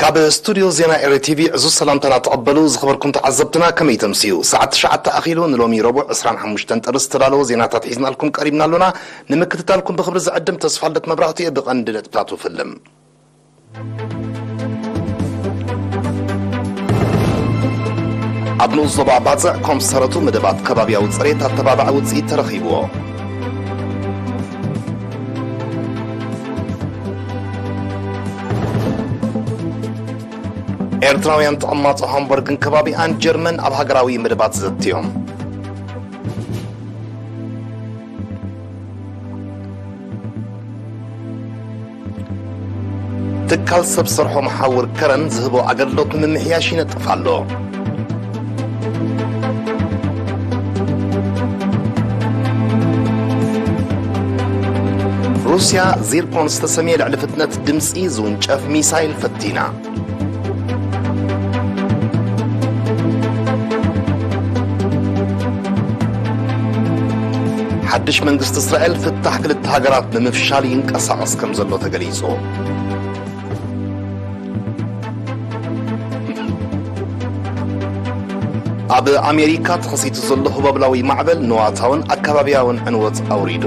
ኣብ ስቱድዮ ዜና ኤሪ ቲቪ ዕዙዝ ሰላምታና ተቐበሉ። ዝኸበርኩም ተዓዘብትና፣ ከመይ ተምስዩ? ሰዓት ትሽዓተ ኣኺሉ፣ ንሎሚ ረቡዕ ዕስራን ሓሙሽተን ጥሪ ዝተዳለወ ዜናታት ሒዝናልኩም ቀሪብና ኣሎና። ንምክትታልኩም ብኽብሪ ዝዕድም ተስፋልደት መብራህቱ እየ። ብቐንዲ ነጥብታቱ ፍልም። ኣብ ንኡስ ዞባ ባጽዕ ኮምሰረቱ መደባት ከባብያዊ ጽሬት ኣተባባዒ ውጽኢት ተረኺብዎ። ኤርትራውያን ተቐማጦ ሃምበርግን ከባቢኣን ጀርመን ኣብ ሃገራዊ መደባት ዘትዮም። ትካል ሰብ ሰርሖ መሓውር ከረን ዝህቦ ኣገልግሎት ንምምሕያሽ ይነጥፍ ኣሎ። ሩስያ ዚርኮን ዝተሰምየ ልዕሊ ፍጥነት ድምጺ ዝውንጨፍ ሚሳይል ፈቲና። ሓድሽ መንግስቲ እስራኤል ፍታሕ ክልተ ሃገራት ንምፍሻል ይንቀሳቐስ ከም ዘሎ ተገሊጹ። ኣብ ኣሜሪካ ተኸሲቱ ዘሎ ህቦብላዊ ማዕበል ንዋታውን ኣካባቢያውን ዕንወት ኣውሪዱ።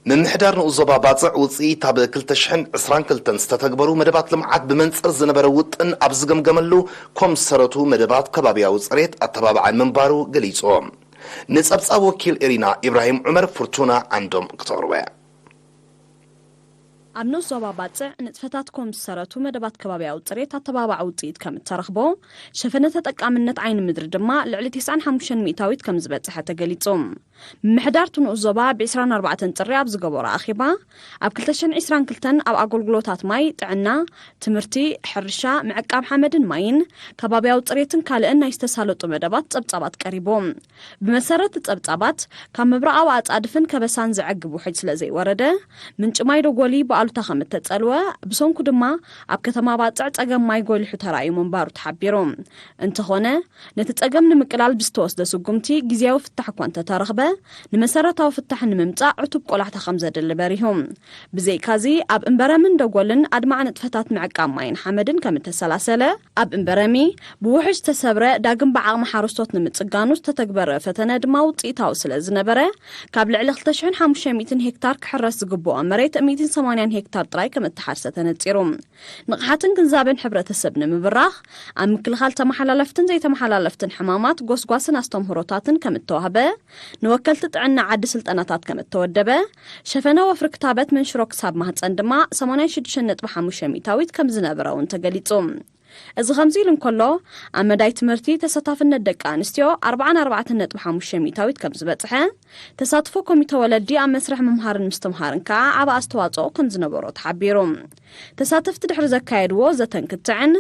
ምምሕዳር ንኡስ ዞባ ባጽዕ ውጽኢት ኣብ ክልተ ሽሕን ዕስራን ክልተን ዝተተግበሩ መደባት ልምዓት ብመንጽር ዝነበረ ውጥን ኣብ ዝገምገመሉ፣ ኮምሰረቱ መደባት ከባብያዊ ጽሬት ኣተባባዓይ ምንባሩ ገሊጹ። ንጸብጻብ ወኪል ኤሪና ኢብራሂም ዑመር ፍርቱና ዓንዶም ክተቕርቦ እያ። ኣብ ንኡስ ዞባ ባጽዕ ንጥፈታት ኮምሰረቱ መደባት ከባብያዊ ጽሬት ኣተባባዒ ውጽኢት ከም እተረኽቦ፣ ሸፈነ ተጠቃምነት ዓይኒ ምድሪ ድማ ልዕሊ ተስዓን ሓሙሽተን ሚእታዊት ከም ዝበጽሐ ተገሊጹ። ምምሕዳር እቲ ንኡስ ዞባ ብ ዕስራን ኣርባዕተን ጥሪ ኣብ ዝገበሮ ኣኼባ፣ ኣብ ክልተ ሽሕን ዕስራን ክልተን ኣብ ኣገልግሎታት ማይ፣ ጥዕና፣ ትምህርቲ፣ ሕርሻ፣ ምዕቃብ ሓመድን ማይን፣ ከባብያዊ ጽሬትን ካልእን ናይ ዝተሳለጡ መደባት ጸብጻባት ቀሪቡ። ብመሰረት ጸብጻባት፣ ካብ ምብራቓዊ ኣጻድፍን ከበሳን ዘዕግብ ውሕጅ ስለ ዘይወረደ፣ ምንጪ ማይ ዶጎሊ ብኣሉታ ከም እተጸልወ፣ ብሰንኩ ድማ ኣብ ከተማ ባጽዕ ጸገም ማይ ጎሊሑ ተራእዩ ምንባሩ ተሓቢሩ። እንተኾነ፣ ነቲ ጸገም ንምቅላል ብዝተወስደ ስጉምቲ ግዝያዊ ፍታሕ እኳ እንተተረኽበ፣ ንመሰረታዊ ፍታሕ ንምምጻእ ዕቱብ ቆላሕታ ከም ዘድሊ በሪሁ። ብዘይካዚ፣ ኣብ እምበረምን ደጎልን ኣድማዒ ንጥፈታት ምዕቃብ ማይን ሓመድን ከም እተሰላሰለ፣ ኣብ እምበረሚ ብውሕጅ ዝተሰብረ ዳግም ብዓቕሚ ሓረስቶት ንምጽጋኑ ዝተተግበረ ፈተነ ድማ ውጽኢታዊ ስለ ዝነበረ፣ ካብ ልዕሊ ክልተ ሽሕን ሓሙሽተ ሚእትን ሄክታር ክሕረስ ዝግብኦ መሬት ሚእትን ሰማንያን ሄክታር ጥራይ ከም እተሓርሰ ተነጺሩ። ንቕሓትን ግንዛበን ሕብረተሰብ ንምብራኽ፣ ኣብ ምክልኻል ተመሓላለፍትን ዘይተመሓላለፍትን ሕማማት ጎስጓስን ኣስተምህሮታትን ከም እተዋህበ፣ ንወከልቲ ጥዕና ዓዲ ስልጠናታት ከም እተወደበ፣ ሸፈነ ወፍሪ ክታበት መንሽሮ ክሳብ ማህጸን ድማ ሰማንያን ሽዱሽተን ነጥቢ ሓሙሽተ ሚእታዊት ከም ዝነበረ እውን ተገሊጹ። እዚ ከምዚ ኢሉ እንከሎ፣ ኣብ መዳይ ትምህርቲ ተሳታፍነት ደቂ ኣንስትዮ ኣርባዓን ኣርባዕተን ነጥቢ ሓሙሽተ ሚእታዊት ከም ዝበጽሐ፣ ተሳትፎ ኮሚተ ወለዲ ኣብ መስርሕ ምምሃርን ምስትምሃርን ከኣ ዓቢ ኣስተዋጽኦ ከም ዝነበሮ ተሓቢሩ። ተሳተፍቲ ድሕሪ ዘካየድዎ ዘተን ክትዕን፣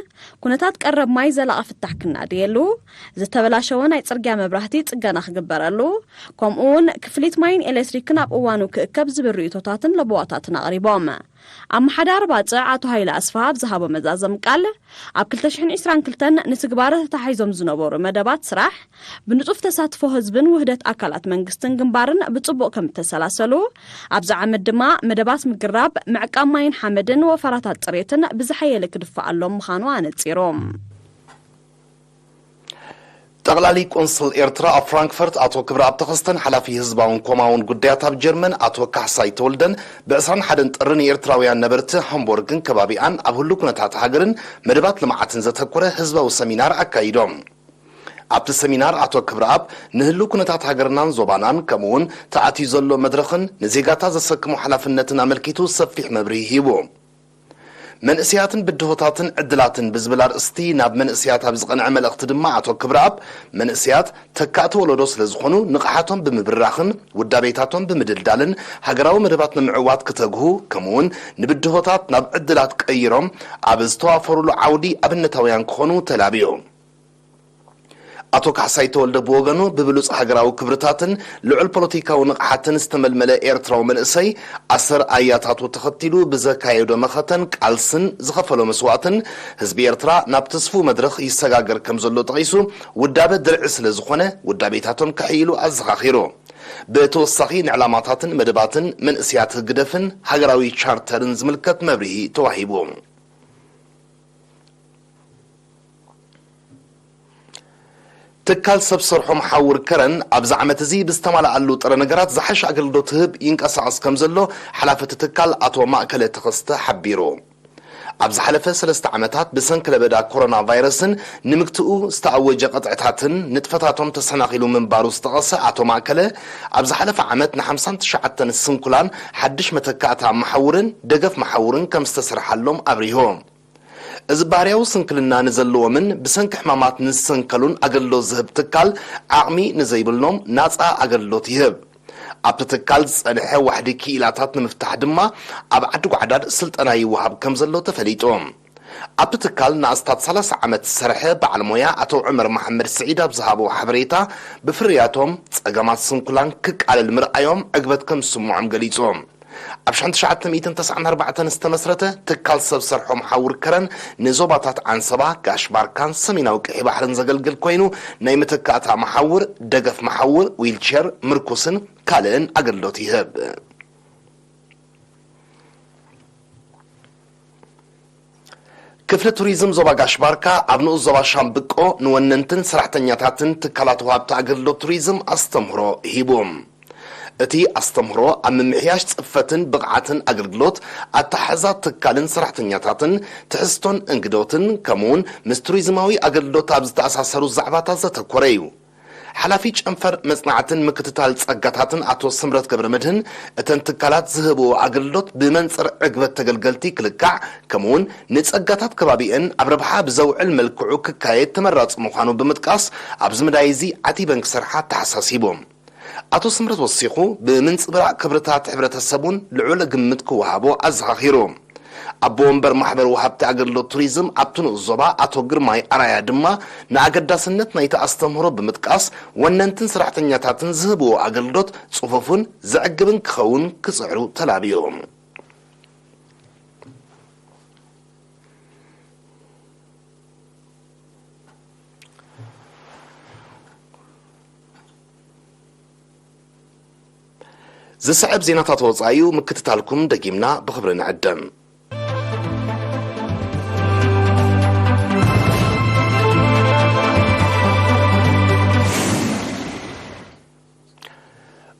ኩነታት ቀረብ ማይ ዘላቒ ፍታሕ ክናደየሉ፣ ዝተበላሸወ ናይ ጽርግያ መብራህቲ ጽገና ክግበረሉ፣ ከምኡ እውን ክፍሊት ማይን ኤሌክትሪክን ኣብ እዋኑ ክእከብ ዝብል ርእይቶታትን ለበዋታትን ኣቕሪቦም። ኣመሓዳሪ ባጽዕ ኣቶ ሃይለ ኣስፍሃ ኣብ ዝሃቦ መዛዘሚ ቃል፣ ኣብ ክልተ ሽሕን ዕስራን ክልተን ንትግባረ ተታሒዞም ዝነበሩ መደባት ስራሕ፣ ብንጡፍ ተሳትፎ ህዝብን ውህደት ኣካላት መንግስትን ግንባርን ብጽቡቕ ከም እተሰላሰሉ፣ ኣብዚ ዓመት ድማ መደባት ምግራብ፣ ምዕቃብ ማይን ሓመድን ወፈራታት ጽሬትን ብዝሓየለ ክድፈኣሎም ምዃኑ ኣነጺሩ። ጠቕላሊ ቆንስል ኤርትራ ኣብ ፍራንክፈርት ኣቶ ክብረኣብ ተኸስተን ሓላፊ ህዝባውን ኮማውን ጉዳያት ኣብ ጀርመን ኣቶ ካሕሳይ ተወልደን ብ ዕስራን ሓደን ጥሪ ንኤርትራውያን ነበርቲ ሃምቦርግን ከባቢኣን ኣብ ህሉ ኩነታት ሃገርን መደባት ልምዓትን ዘተኮረ ህዝባዊ ሰሚናር ኣካይዶም። ኣብቲ ሰሚናር ኣቶ ክብረኣብ ንህሉ ኩነታት ሃገርናን ዞባናን ከምኡውን ተኣትዩ ዘሎ መድረኽን ንዜጋታት ዘሰክሞ ሓላፍነትን ኣመልኪቱ ሰፊሕ መብርሂ ሂቡ። መንእሰያትን ብድሆታትን ዕድላትን ብዝብል ኣርእስቲ ናብ መንእሰያት ኣብ ዝቐንዐ መልእኽቲ ድማ ኣቶ ክብረኣብ፣ መንእሰያት ተካእቲ ወለዶ ስለ ዝኾኑ ንቕሓቶም ብምብራኽን ውዳቤታቶም ብምድልዳልን ሃገራዊ መደባት ንምዕዋት ክተግሁ፣ ከምኡውን ንብድሆታት ናብ ዕድላት ቀይሮም ኣብ ዝተዋፈሩሉ ዓውዲ ኣብነታውያን ክኾኑ ተላብዩ። ኣቶ ካሕሳይ ተወልደ ብወገኑ፣ ብብሉጽ ሃገራዊ ክብርታትን ልዑል ፖለቲካዊ ንቕሓትን ዝተመልመለ ኤርትራዊ መንእሰይ፣ ኣሰር ኣያታቱ ተኸቲሉ ብዘካየዶ መኸተን ቃልስን ዝኸፈሎ መስዋእትን፣ ህዝቢ ኤርትራ ናብ ተስፉ መድረኽ ይሰጋገር ከም ዘሎ ጠቒሱ፣ ውዳበ ድርዒ ስለ ዝኾነ፣ ውዳቤታቶም ከሕይሉ ኣዘኻኺሩ። ብተወሳኺ፣ ንዕላማታትን መደባትን መንእሰያት ህግደፍን ሃገራዊ ቻርተርን ዝምልከት መብርሂ ተዋሂቡ። ትካል ሰብ ሰርሖ መሓውር ከረን ኣብዚ ዓመት እዚ ብዝተማልኣሉ ጥረ ነገራት ዝሓሸ ኣገልግሎት ህብ ይንቀሳቐስ ከም ዘሎ ሓላፊ እቲ ትካል ኣቶ ማእከለ ተኸስተ ሓቢሩ። ኣብ ዝሓለፈ ሰለስተ ዓመታት ብሰንኪ ለበዳ ኮሮና ቫይረስን ንምግትኡ ዝተኣወጀ ቅጥዕታትን ንጥፈታቶም ተሰናኺሉ ምንባሩ ዝጠቐሰ ኣቶ ማእከለ፣ ኣብ ዝሓለፈ ዓመት ን59 ስንኩላን ሓድሽ መተካእታ መሓውርን ደገፍ መሓውርን ከም ዝተሰርሓሎም ኣብሪሁ። እዚ ባህርያዊ ስንክልና ንዘለዎምን ብሰንኪ ሕማማት ንዝሰንከሉን ኣገልግሎት ዝህብ ትካል፣ ዓቕሚ ንዘይብሎም ናጻ ኣገልግሎት ይህብ። ኣብቲ ትካል ዝጸንሐ ዋሕዲ ክኢላታት ንምፍታሕ ድማ ኣብ ዓዲ ጓዕዳድ ስልጠና ይወሃብ ከም ዘሎ ተፈሊጡ። ኣብቲ ትካል ንኣስታት ሰላሳ ዓመት ዝሰርሐ በዓል ሞያ ኣቶ ዑመር መሓመድ ስዒድ ኣብ ዝሃቦ ሓበሬታ፣ ብፍርያቶም ጸገማት ስንኩላን ክቃለል ምርኣዮም ዕግበት ከም ዝስምዖም ገሊጹ። ኣብ ሸሕን ትሽዓተ ሚእትን ተስዓን ኣርባዕተን ዝተመስረተ ትካል ሰብ ሰርሖ መሓውር ከረን ንዞባታት ዓንሰባ፣ ጋሽ ባርካን ሰሜናዊ ቀይሕ ባሕርን ዘገልግል ኮይኑ፣ ናይ መተካእታ መሓውር፣ ደገፍ መሓውር፣ ዊልቸር፣ ምርኩስን ካልእን ኣገልግሎት ይህብ። ክፍሊ ቱሪዝም ዞባ ጋሽ ባርካ ኣብ ንኡስ ዞባ ሻምብቆ ንወነንትን ሰራሕተኛታትን ትካላት ወሃብቲ ኣገልግሎት ቱሪዝም ኣስተምህሮ ሂቡ። እቲ ኣስተምህሮ ኣብ ምምሕያሽ ጽፈትን ብቕዓትን ኣገልግሎት ኣተሓሕዛ ትካልን ሰራሕተኛታትን፣ ትሕዝቶን እንግዶትን፣ ከምኡውን ምስ ቱሪዝማዊ ኣገልግሎት ኣብ ዝተኣሳሰሩ ዛዕባታት ዘተኮረ እዩ። ሓላፊ ጨንፈር መጽናዕትን ምክትታል ጸጋታትን ኣቶ ስምረት ገብረ መድህን፣ እተን ትካላት ዝህብዎ ኣገልግሎት ብመንጽር ዕግበት ተገልገልቲ ክልካዕ፣ ከምኡውን ንጸጋታት ከባቢአን ኣብ ረብሓ ብዘውዕል መልክዑ ክካየድ ተመራጺ ምዃኑ ብምጥቃስ፣ ኣብዚ መዳይ እዚ ዓቲበን ክሰርሓ ኣተሓሳሲቡ። ኣቶ ስምረት ወሲኹ፣ ብምንጽብራቕ ክብርታት ሕብረተሰቡን ልዑል ግምት ክወሃቦ ኣዘኻኺሩ። ኣቦ ወንበር ማሕበር ወሃብቲ ኣገልግሎት ቱሪዝም ኣብቲ ንኡስ ዞባ ኣቶ ግርማይ ኣራያ ድማ፣ ንኣገዳስነት ናይቲ ኣስተምህሮ ብምጥቃስ፣ ወነንትን ሰራሕተኛታትን ዝህብዎ ኣገልግሎት ጽፉፍን ዘዕግብን ክኸውን ክጽዕሩ ተላብዩ። ዝስዕብ ዜናታት ወጻኢ እዩ፣ ምክትታልኩም ደጊምና ብኽብሪ ንዕድም።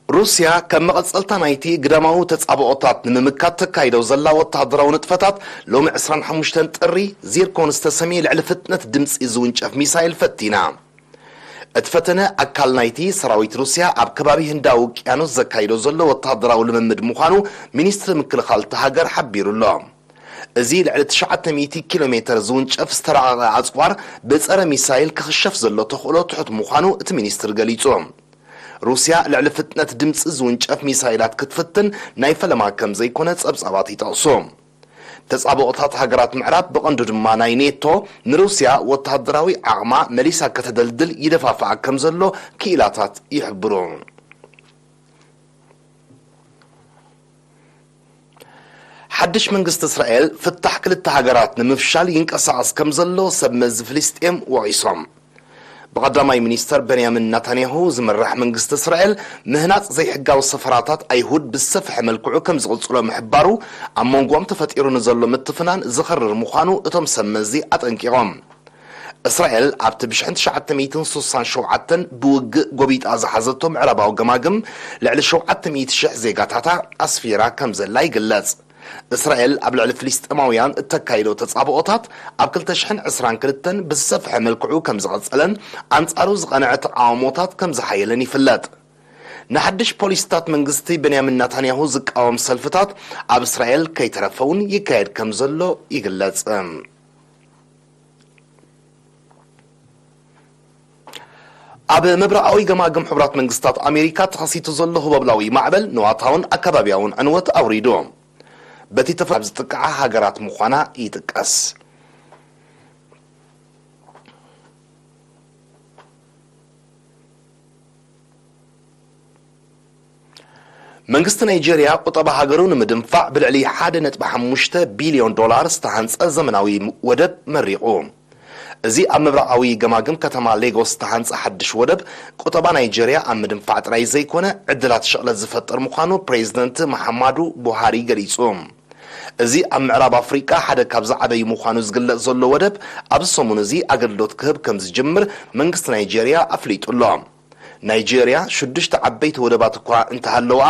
ሩስያ ከም መቐጸልታ ናይቲ ግዳማዊ ተጻብኦታት ንምምካት ተካይዶ ዘላ ወተሃደራዊ ንጥፈታት፣ ሎሚ ዕስራን ሓሙሽተን ጥሪ ዚርኮን ዝተሰምየ ልዕሊ ፍጥነት ድምጺ ዝውንጨፍ ሚሳይል ፈቲና። እቲ ፈተነ ኣካል ናይቲ ሰራዊት ሩስያ ኣብ ከባቢ ህንዳዊ ውቅያኖስ ዘካይዶ ዘሎ ወተሃደራዊ ልምምድ ምዃኑ ሚኒስትሪ ምክልኻል እታ ሃገር ሓቢሩ ኣሎ። እዚ ልዕሊ ትሽዓተ ሚእቲ ኪሎ ሜተር ዝውንጨፍ ዝተራቐቐ ኣጽዋር ብጸረ ሚሳይል ክኽሸፍ ዘሎ ተኽእሎ ትሑት ምዃኑ እቲ ሚኒስትር ገሊጹ። ሩስያ ልዕሊ ፍጥነት ድምጺ ዝውንጨፍ ሚሳይላት ክትፍትን ናይ ፈለማ ከም ዘይኮነ ጸብጻባት ይጠቕሱ። ተጻብኦታት ሃገራት ምዕራብ፣ ብቐንዱ ድማ ናይ ኔቶ፣ ንሩስያ ወተሃደራዊ ዓቕማ መሊሳ ከተደልድል ይደፋፍኣ ከም ዘሎ ክኢላታት ይሕብሩ። ሓድሽ መንግስቲ እስራኤል ፍታሕ ክልተ ሃገራት ንምፍሻል ይንቀሳቐስ ከም ዘሎ ሰብ መዚ ፍልስጤም ወቒሶም። ብቐዳማይ ሚኒስተር ቤንያሚን ናታንያሁ ዝምራሕ መንግስቲ እስራኤል፣ ምህናጽ ዘይሕጋዊ ሰፈራታት ኣይሁድ ብዝሰፍሐ መልክዑ ከም ዝቕጽሎ ምሕባሩ፣ ኣብ መንጎኦም ተፈጢሩ ንዘሎ ምትፍናን ዝኸርር ምዃኑ እቶም ሰብ መዚ ኣጠንቂቖም። እስራኤል ኣብቲ ብሽሕን ትሽዓተ ሚእትን ስሳን ሸውዓተን ብውግእ ጎቢጣ ዝሓዘቶ ምዕራባዊ ገማግም፣ ልዕሊ ሸውዓተ ሚእቲ ሽሕ ዜጋታታ ኣስፊራ ከም ዘላ ይግለጽ። እስራኤል ኣብ ልዕሊ ፍልስጤማውያን እተካይዶ ተጻብኦታት፣ ኣብ ክልተ ሽሕን ዕስራን ክልተን ብዝሰፍሐ መልክዑ ከም ዝቐጸለን፣ ኣንጻሩ ዝቐንዐ ተቓውሞታት ከም ዝሓየለን ይፍለጥ። ንሓድሽ ፖሊሲታት መንግስቲ ቤንያሚን ናታንያሁ ዝቃወም ሰልፍታት ኣብ እስራኤል ከይተረፈ እውን ይካየድ ከም ዘሎ ይግለጽ። ኣብ ምብራቓዊ ገማግም ሕቡራት መንግስታት ኣሜሪካ ተኸሲቱ ዘሎ ህቦብላዊ ማዕበል ንዋታውን ኣከባብያውን ዕንወት ኣውሪዱ። በቲ ተፈ-፣ ኣብ ዝጥቅዓ ሃገራት ምዃና ይጥቀስ። መንግስቲ ናይጄርያ ቁጠባ ሃገሩ ንምድንፋዕ ብልዕሊ ሓደ ነጥቢ ሓሙሽተ ቢልዮን ዶላር ዝተሃንጸ ዘመናዊ ወደብ መሪቑ። እዚ ኣብ ምብራቓዊ ገማግም ከተማ ሌጎስ ዝተሃንጸ ሓድሽ ወደብ፣ ቁጠባ ናይጄርያ ኣብ ምድንፋዕ ጥራይ ዘይኮነ፣ ዕድላት ሸቕለት ዝፈጥር ምዃኑ ፕሬዚደንት መሓማዱ ቡሃሪ ገሊጹ። እዚ ኣብ ምዕራብ ኣፍሪቃ ሓደ ካብ ዝዓበዩ ምዃኑ ዝግለጽ ዘሎ ወደብ፣ ኣብዚ ሰሙን እዚ ኣገልግሎት ክህብ ከም ዝጅምር መንግስቲ ናይጄርያ ኣፍሊጡ ኣሎ። ናይጄርያ ሽዱሽተ ዓበይቲ ወደባት እኳ እንተሃለዋ፣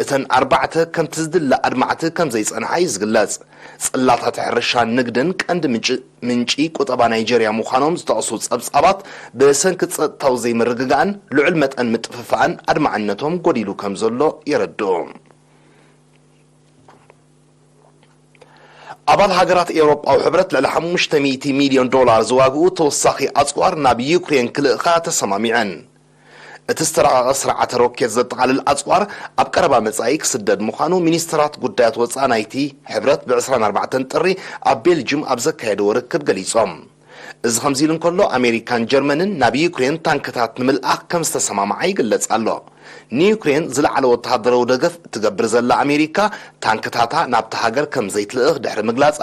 እተን ኣርባዕተ ከምቲ ዝድለ ኣድማዕቲ ከም ዘይጸንሓ እዩ ዝግለጽ። ጽላታት ሕርሻን ንግድን ቀንዲ ምንጪ፣ ምንጪ ቁጠባ ናይጄርያ ምዃኖም ዝጠቕሱ ጸብጻባት፣ ብሰንኪ ጸጥታዊ ዘይምርግጋእን ልዑል መጠን ምጥፍፋእን ኣድማዕነቶም ጎዲሉ ከም ዘሎ የረድኡ። ኣባል ሃገራት ኤውሮጳዊ ሕብረት ልዕሊ ሓሙሽተ ሚእቲ ሚልዮን ዶላር ዝዋግኡ ተወሳኺ ኣጽዋር ናብ ዩክሬን ክልእኻ ተሰማሚዐን። እቲ ዝተራቐቐ ስርዓተ ሮኬት ዘጠቓልል ኣጽዋር ኣብ ቀረባ መጻኢ ክስደድ ምዃኑ ሚኒስትራት ጉዳያት ወጻኢ ናይቲ ሕብረት ብ ዕስራን ኣርባዕተን ጥሪ ኣብ ቤልጅም ኣብ ዘካየድዎ ርክብ ገሊጾም። እዚ ከምዚ ኢሉ እንከሎ፣ ኣሜሪካን ጀርመንን ናብ ዩክሬን ታንክታት ንምልኣኽ ከም ዝተሰማምዓ ይግለጽ ኣሎ። ንዩክሬን ዝለዓለ ወተሃደራዊ ደገፍ እትገብር ዘላ ኣሜሪካ፣ ታንክታታ ናብታ ሃገር ከም ዘይትልእኽ ድሕሪ ምግላጻ፣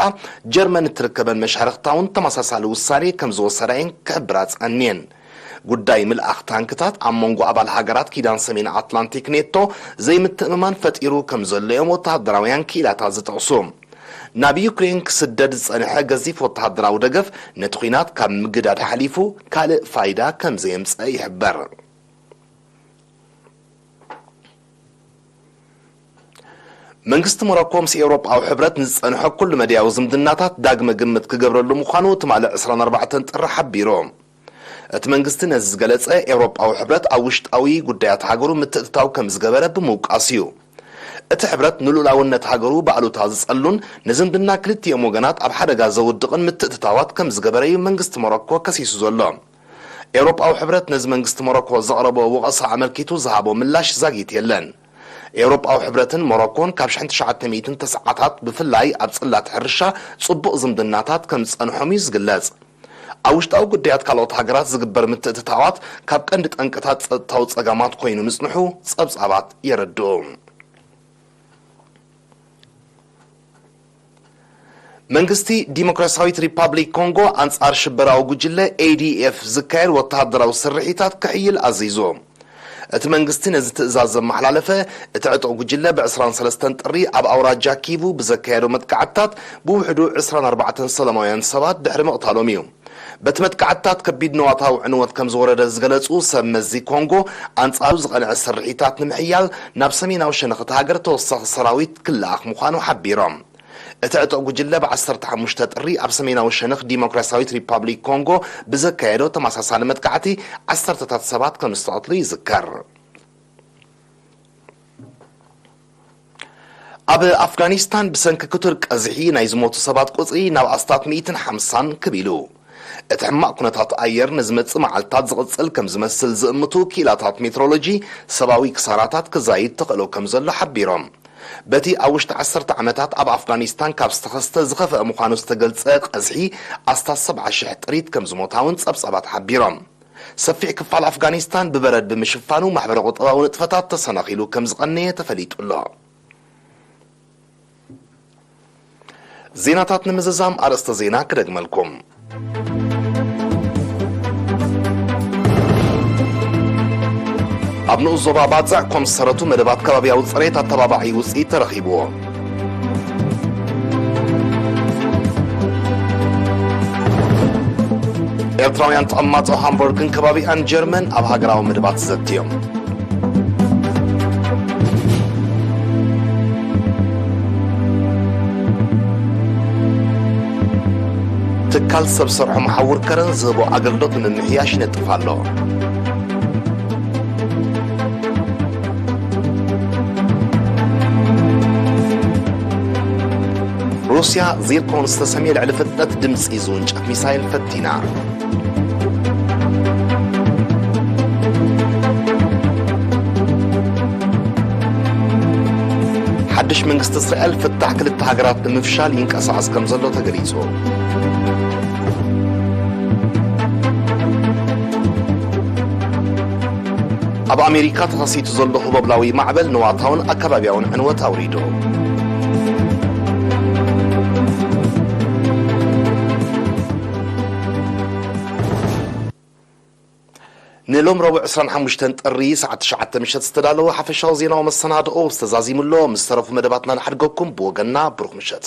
ጀርመን እትርከበን መሻርኽታ እውን ተመሳሳሊ ውሳኔ ከም ዝወሰዳ እየን ክሕብራ ጸኒየን። ጉዳይ ምልኣኽ ታንክታት ኣብ መንጎ ኣባል ሃገራት ኪዳን ሰሜን ኣትላንቲክ ኔቶ ዘይምትእምማን ፈጢሩ ከም ዘሎ እዮም ወተሃደራውያን ክኢላታት ዝጠቕሱ። ናብ ዩክሬን ክስደድ ዝጸንሐ ገዚፍ ወተሃደራዊ ደገፍ ነቲ ኲናት ካብ ምግዳድ ሓሊፉ ካልእ ፋይዳ ከም ዘየምጸ ይሕበር። መንግስቲ ሞሮኮ ምስ ኤውሮጳዊ ሕብረት ንዝጸንሐ ኩሉ መድያዊ ዝምድናታት ዳግመ ግምት ክገብረሉ ምዃኑ ትማሊ ዕስራን ኣርባዕተን ጥሪ ሓቢሩ። እቲ መንግስቲ ነዚ ዝገለጸ፣ ኤውሮጳዊ ሕብረት ኣብ ውሽጣዊ ጉዳያት ሃገሩ ምትእትታው ከም ዝገበረ ብምውቃስ እዩ። እቲ ሕብረት ንልኡላውነት ሃገሩ ብኣሉታ ዝጸሉን ንዝምድና ክልቲኦም ወገናት ኣብ ሓደጋ ዘውድቕን ምትእትታዋት ከም ዝገበረ እዩ መንግስቲ ሞሮኮ ከሲሱ ዘሎ። ኤውሮጳዊ ሕብረት ነዚ መንግስቲ ሞሮኮ ዘቕረቦ ወቐሳ ኣመልኪቱ ዝሃቦ ምላሽ ዛጊት የለን። ኤውሮጳዊ ሕብረትን ሞሮኮን ካብ ሽሕን ትሽዓተ ሚእትን ተስዓታት ብፍላይ ኣብ ጽላት ሕርሻ ጽቡቕ ዝምድናታት ከም ዝጸንሖም እዩ ዝግለጽ። ኣብ ውሽጣዊ ጉዳያት ካልኦት ሃገራት ዝግበር ምትእትታዋት ካብ ቀንዲ ጠንቅታት ጸጥታዊ ጸገማት ኮይኑ ምጽንሑ ጸብጻባት የረድኡ። መንግስቲ ዲሞክራሲያዊት ሪፓብሊክ ኮንጎ ኣንጻር ሽበራዊ ጉጅለ ኤ ዲ ኤፍ ዝካየድ ወተሃደራዊ ስርሒታት ክሕይል ኣዚዙ። እቲ መንግስቲ ነዚ ትእዛዝ ዘመሓላለፈ፣ እቲ ዕጡቕ ጉጅለ ብ ዕስራን ሰለስተን ጥሪ ኣብ ኣውራጃ ኪቡ ብዘካየዶ መጥቃዕትታት ብውሕዱ ዕስራን ኣርባዕተን ሰላማውያን ሰባት ድሕሪ ምቕታሎም እዩ። በቲ መጥቃዕትታት ከቢድ ንዋታዊ ዕንወት ከም ዝወረደ ዝገለጹ ሰብ መዚ ኮንጎ፣ ኣንጻሩ ዝቐንዐ ስርሒታት ንምሕያል ናብ ሰሜናዊ ሸነኽ እታ ሃገር ተወሳኺ ሰራዊት ክለኣኽ ምዃኑ ሓቢሮም። እቲ ዕጡቕ ጉጅለ ብ ዓሰርተ ሓሙሽተ ጥሪ ኣብ ሰሜናዊ ሸነኽ ዲሞክራሲያዊት ሪፓብሊክ ኮንጎ ብዘካየዶ ተመሳሳሊ መጥቃዕቲ ዓሰርተታት ሰባት ከም ዝተቐትሉ ይዝከር። ኣብ ኣፍጋኒስታን ብሰንኪ ክቱር ቀዝሒ ናይ ዝሞቱ ሰባት ቁጽሪ ናብ ኣስታት ሚእትን ሓምሳን ክብ ኢሉ። እቲ ሕማቕ ኩነታት ኣየር ንዝመጽእ መዓልታት ዝቕጽል ከም ዝመስል ዝእምቱ ክኢላታት ሜትሮሎጂ፣ ሰብኣዊ ክሳራታት ክዛይድ ተኽእሎ ከም ዘሎ ሓቢሮም። በቲ ኣብ ውሽጢ ዓሰርተ ዓመታት ኣብ ኣፍጋኒስታን ካብ ዝተኸስተ ዝኸፍአ ምዃኑ ዝተገልጸ ቀዝሒ፣ ኣስታት ሰብዓ ሽሕ ጥሪት ከም ዝሞታ እውን ጸብጻባት ሓቢሮም። ሰፊሕ ክፋል ኣፍጋኒስታን ብበረድ ብምሽፋኑ፣ ማሕበረ ቁጠባዊ ንጥፈታት ተሰናኺሉ ከም ዝቐነየ ተፈሊጡ ኣሎ። ዜናታት ንምዝዛም ኣርእስተ ዜና ክደግመልኩም። ኣብ ንኡስ ዞባ ባጽዕ ኮም ዝሰረቱ መደባት ከባብያዊ ጽሬት ኣተባባዒ ውጽኢት ተረኺብዎ። ኤርትራውያን ተቐማጦ ሃምቡርግን ከባቢኣን ጀርመን ኣብ ሃገራዊ መደባት ዘትዮም። ትካል ሰብ ሰርሖ መሓውር ከረን ዝህቦ ኣገልግሎት ንምምሕያሽ ይነጥፍ ኣሎ። ሩስያ ዚርኮን ዝተሰምየ ልዕሊ ፍጥነት ድምጺ ዝውንጨፍ ሚሳይል ፈቲና። ሓድሽ መንግስቲ እስራኤል ፍታሕ ክልተ ሃገራት ንምፍሻል ይንቀሳቐስ ከም ዘሎ ተገሊጹ። ኣብ ኣሜሪካ ተኸሲቱ ዘሎ ህቦብላዊ ማዕበል ንዋታውን ኣከባቢያውን ዕንወት ኣውሪዱ። ንሎም ረቡዕ ዕስራን ሓሙሽተን ጥሪ ሰዓት ትሽዓተ ምሸት ዝተዳለወ ሓፈሻዊ ዜናዊ መሰናድኦ ዝተዛዚሙ ኣሎ። ምስ ተረፉ መደባትና ንሓድገኩም። ብወገንና ብሩኽ ምሸት።